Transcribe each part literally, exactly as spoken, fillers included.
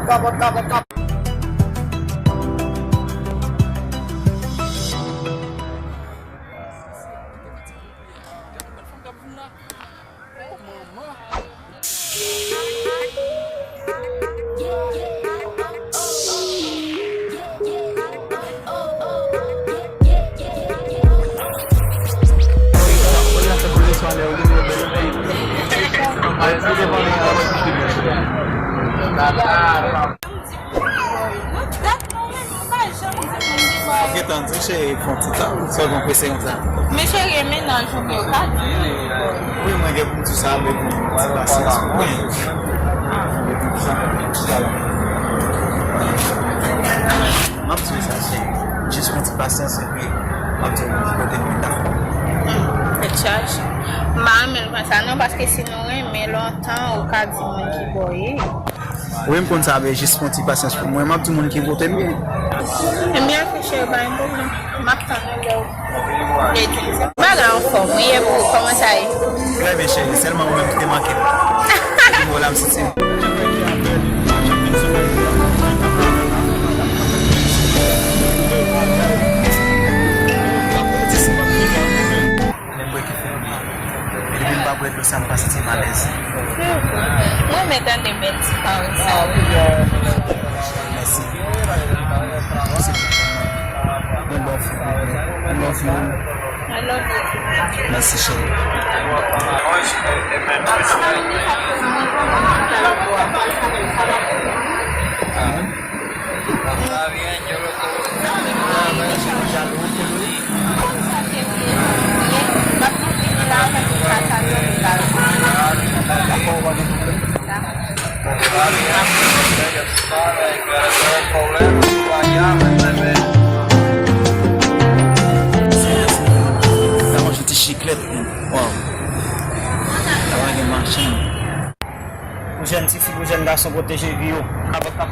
Kapòt, kapòt, kapòt. Mwen gentan di cheri fè yon ti tan, sa w gen prese konsa? Men cheri, e mennaj ou, men yo ka di. Wi, mwen gen pou m di sa, men pou m ti pasyans pou mwen. M ap di w sa, cheri. Jis yon ti pasyans, epi m ap di w ki kote m ye la. Tèt chaje. M pa renmen l konsa non, paske si nou renmen lontan, ou ka di moun ki bò w ye. Wi, m konn sa, men jis pran ti pasyans pou mwen. M ap di moun ki kote m ye. Ebyen, ok, cheri, pa gen pwoblèm. M ap tann ou lè w vle di. Bagay anfòm, wi, e pou ou, kòman sa ye? Trè byen, cheri, sèlman ou menm ki te manke m. Epi, vwala, m santi m. Men m bwè ki fè m byen. E depi m pa bwè dlo sa, m pa santi m alèz. Mwen renmen tande bèl ti pawòl sa yo. Mèsi. Mwen love you. Mwen love you. I love you. Mèsi, cheri. Sa manje ti chiklèt. Waw. Sa pa gen machann. Pou jèn tifi, pou jèn gason, pwoteje vi yo. Kapòt la.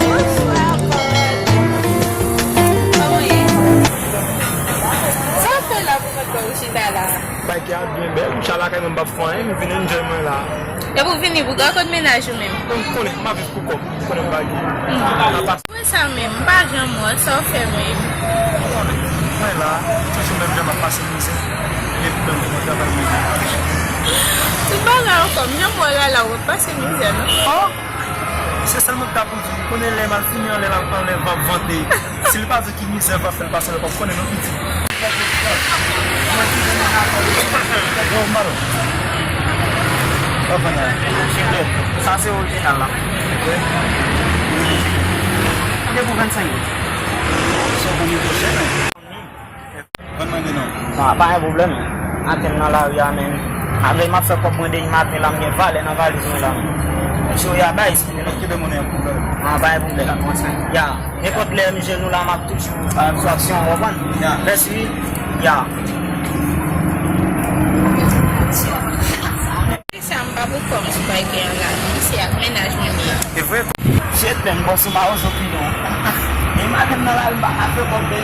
Bonswa, Paul. Kòman w ye? Sa w ap fè la pou kont pa w ou chita la? Bagay ki ap byen bèl, m chita lakay mwen, m p ap fè anyen, m vin enjoy mwen la. Epi w vini pou gade kot mennaj ou menm? Ou konnen, m ap viv pou kò m, ou konnen m pa gen. Hmm. Apa. Mwen sa menm, m pa janm wè sa w fè menm. Mwen la, toujou menm jan m ap pase mizè. Depi lè m te nan travay mwen. Tout bagay ankò, m janm wè w la la, w ap pase mizè non. Oh! Se sèl mwen k ta pou di, konnen lè m al fini anlè la, anlè m ap vante. Si l pa di ki mizè m ap fè l pase, l p ap konnen non piti. Yo, Malo. Sa se orijinal la. Li pou vennsenk goud. Sa w konn yo chè, men. Vann manje non. Sa pa gen pwoblèm. Maten m nan lari a, men. Avè m ap fè kòb mwen depi maten la, m gen valè nan valiz mwen la, men. Mesye, ya bay, si nou kenbe monnen an pou mwen. Ah, pa gen pwoblèm. Ya. Nenpòt lè m jwenn ou la, m ap toujou sou aksyon, w konprann? Ya. Mèsi wi. Ya. Sa m pa pou kòm sou bagay an la, non, se ak mennaj mwen m ye. E vre? Shit, men, m bò sou mawozo piyon. E madanm nan la, m pa ka fè kòb de.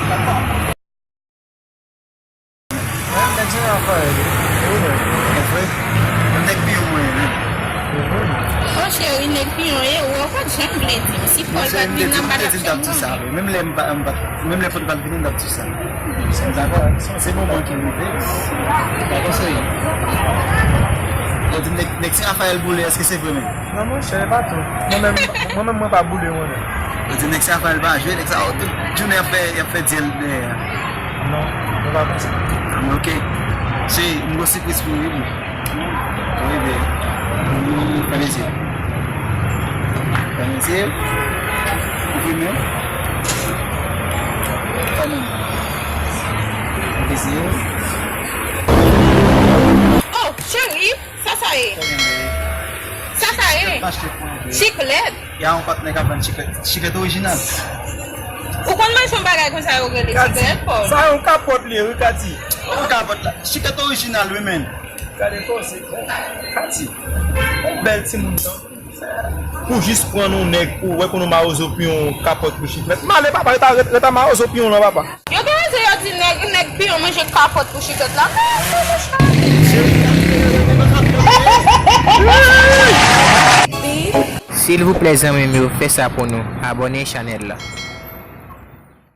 Mwen, nèg sa yo fè, wi, men. E vre? M nèg piyon mwen ye, men. E vre? O cheri, nèg piyon ye, ou pa t janm vle di m. Si Paul pa t vin nan, m pa t ap fè moun. Menm lè m pa, m pa, menm lè Paul pa t vini, m t ap di sa. Dakò? Se moman ki rive. Dakò, cheri. Yo di nèg, nèg se Rafael Boule, èske se vre menm? Non, monchè, e pa tou. Mwen menm, mwen menm, mwen pa boule, mwen menm. Yo di nèg se Rafael pa jwe, nèg sa yo tout jounen y ap fè, y ap fè dyèl dèyè. Non, mwen pa panse. Ok. Cheri, m gon sipriz pou ou, wi, boo. Wi, boo. Fèmen zye w. Fèmen zye w. Ouvri men w. Fèmen. Ouvri zye w. Oh, cheri, sa sa ye? Sa sa ye? Chiklèt. Y a yon patnè k ap vann chiklèt. Chiklèt orijinal. Ou konn manje yon bagay konsa yo rele chiklèt, Paul? Sa yon kapòt li ye, wi, Kati. Yon kapòt la. Chiklèt orijinal, wi, men. Gade kò, se Kati. Yon bèl timoun sa. Pou jis pran yon nèg, pou wè konn yon mawozo piyon kapòt pou chiklèt. M ale, papa, reta, reta, reta mawozo piyon lan, papa. Yo gen Ti nèg, nèg piyon manje kapòt pou chitòt la. Mèsi, mèsi. Silvouplè zanmi m yo, fè sa pou nou, abòne chanèl la.